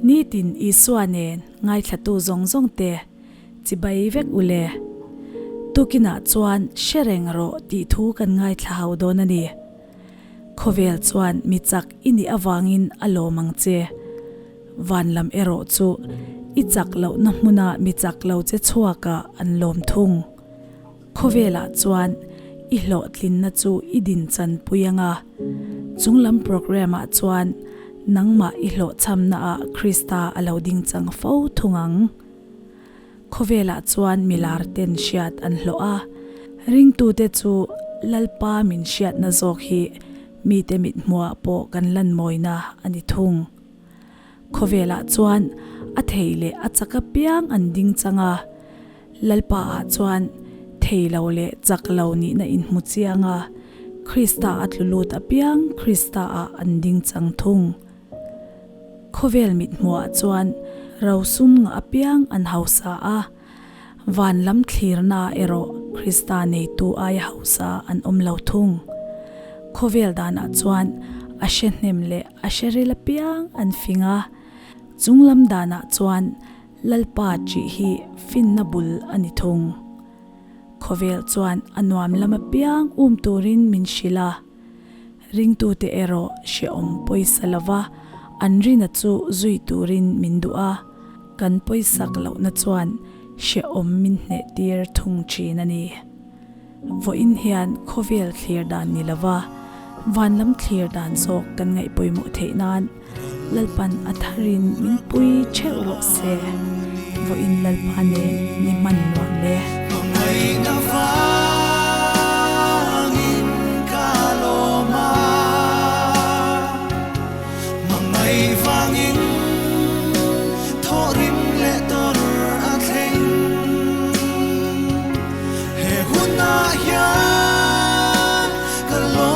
Nitin Isua nen ngaithlatu zawng zawng te chibai vek u le. Tukinah chuan hre reng rawh tih thu kan ngaithla hau dawn a ni. Khawvel chuan mi chak i nih avangin a lawm ang che. Van lam erawh chu i chak lohna hmuna mi chak lo che chhuakah an lawm thung. Khawvelah chuan i hlawhtlinna chu i dinchan pui ang a, chunglam programme-ah chuan nangmah i hlawhchhamnaah Krista a lo dingchang fo thung ang. Khawvelah chuan milar ten hriat an hlawh a, ringtute chu Lalpa min hriatna zawk hi mite mithmuhah pawh kan lanmawina a ni thung. Khawvelah chuan a thei leh a chak apiang an ding chang a, Lalpa ah chuan thei lo leh chak lo nihna inhmu chiang a, Krista a tlu lut apiang Krista ah an ding chang thung. Khawvel mithmuhah chuan rosum ngah apiang an hausa a, van lam thlirna erawh Krista neitu aia hausa an awm lo thung. Khawvel danah chuan a hre hnem leh a hre ril apiang an fing a, chung lam danah chuan Lalpa tih hi finna bul a ni thung. Khawvel chuan a nuam lam apiang um turin min hrilh a. Ringtute erawh hrehawm pawisa lova an rina chu zui turin min duh a, kan pawisak lohna chuan hrehawm min hneh tir thung thin a ni. Vawiin hian khawvel thlir dan ni lova van lam thlir dan zawk kan ngaih pawimawh theih nan Lalpan a tharin min pui theuh rawh se. Vawiin Lalpa nen ni hman nuam le. Hmangaihna vangin ka lawm a, hmangaih vangin thawhrim leh tawrh a thleng. He hunah hian ka lawm.